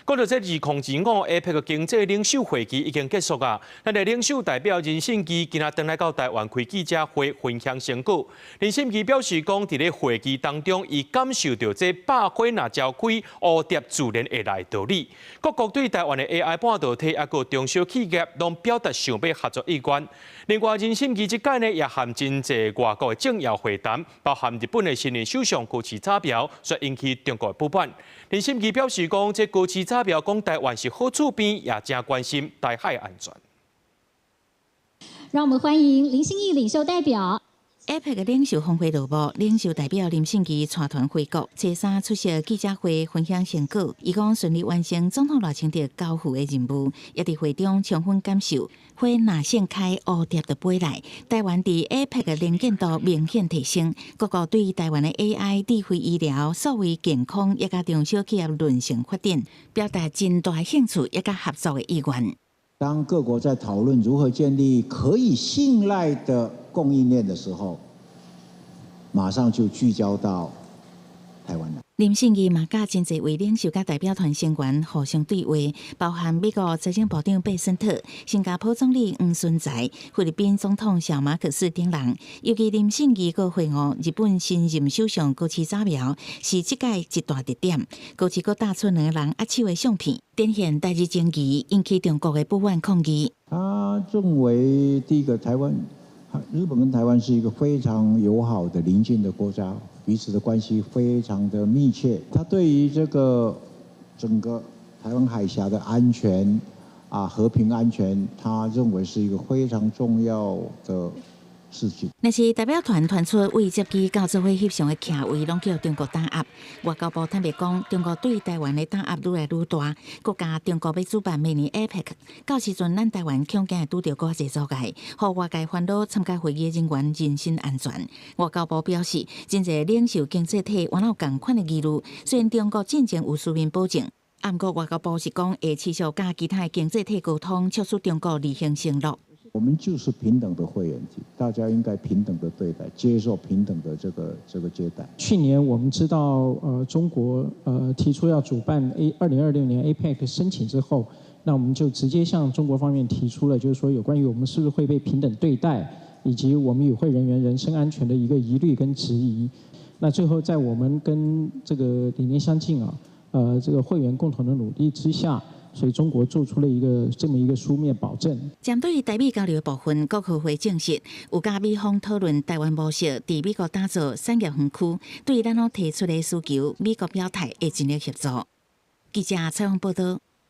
講到這2025 APEC 經濟領袖會議已經結束啊，咱的領袖代表林信義今仔轉來到台灣開記者會分享成果。林信義表示講，佇咧會議當中，伊感受著這百花若召開，蝴蝶自然會來道理。各國對台灣的 AI 半導體抑閣中小企業，攏表達想欲合作意願。另外，林信義這擺呢，也和真濟外國的政要會談，包含日本的新任首相高市早苗，煞引起中國的不滿。林信義表示講，這高市早苗講台灣是好厝邊，也誠關心台海安全。讓我們歡迎林信義領袖代表。 APEC 的領袖峰會落幕，領袖代表林信義帶團回國，初三出席記者會分享成果。伊講順利完成總統賴清德交付的任務，也佇會中充分感受花若盛開，蝴蝶就飛來。台灣佇 APEC 的能見度明顯提升，各國對台灣的 AI、智慧醫療、數位健康，以及中小企業韌性發展，表達真大興趣以及合作的意願。當各國在討論如何建立可以信賴的供應鏈的時候，馬上就聚焦到台灣來。林信義嘛，佮真濟位領袖佮代表團成員互相對話，包含美國財政部長貝森特、新加坡總理黃循財、菲律賓總統小馬可斯等人。尤其林信義閣會晤日本新任首相高市早苗，是這屆一大特點。高市閣搭出兩个人握手的相片，展現台日情誼，引起中國的不滿抗議。他認為第一個台灣，日本跟台灣是一個非常友好的鄰近的國家。彼此的關係非常的密切，他對於這個整個台灣海峽的安全啊和平安全，他認為是一個非常重要的事情。若是代表團傳出為接機到做伙翕相的徛位，攏叫中國打壓。外交部坦白講，中國對台灣的打壓愈來愈大。閣加中國欲主辦明年 APEC，到時陣咱台灣恐驚會拄著閣較濟阻礙，予外界煩惱參加會議的人員人身安全。外交部表示，真濟領袖經濟體原有仝款的疑慮，雖然中國進前有書面保證，毋過外交部是講會持續佮其他的經濟體溝通，促使中國履行承諾。我們就是平等的會員級，大家應該平等的對待，接受平等的這個接待。去年我們知道，中國提出要主辦 2026年 APEC 申請之後，那我們就直接向中國方面提出了，就是說有關於我們是不是會被平等對待，以及我們與會人員人身安全的一個疑慮跟質疑。那最後在我們跟這個理念相近啊，這個會員共同的努力之下，所以中國做出了一個這麼一個書面保證。針對台美交流的部分，國合會證實有佮美方討論台灣模式，佇美國打造產業園區，對咱攏提出的需求，美國表態會盡力協助。記者採訪報道。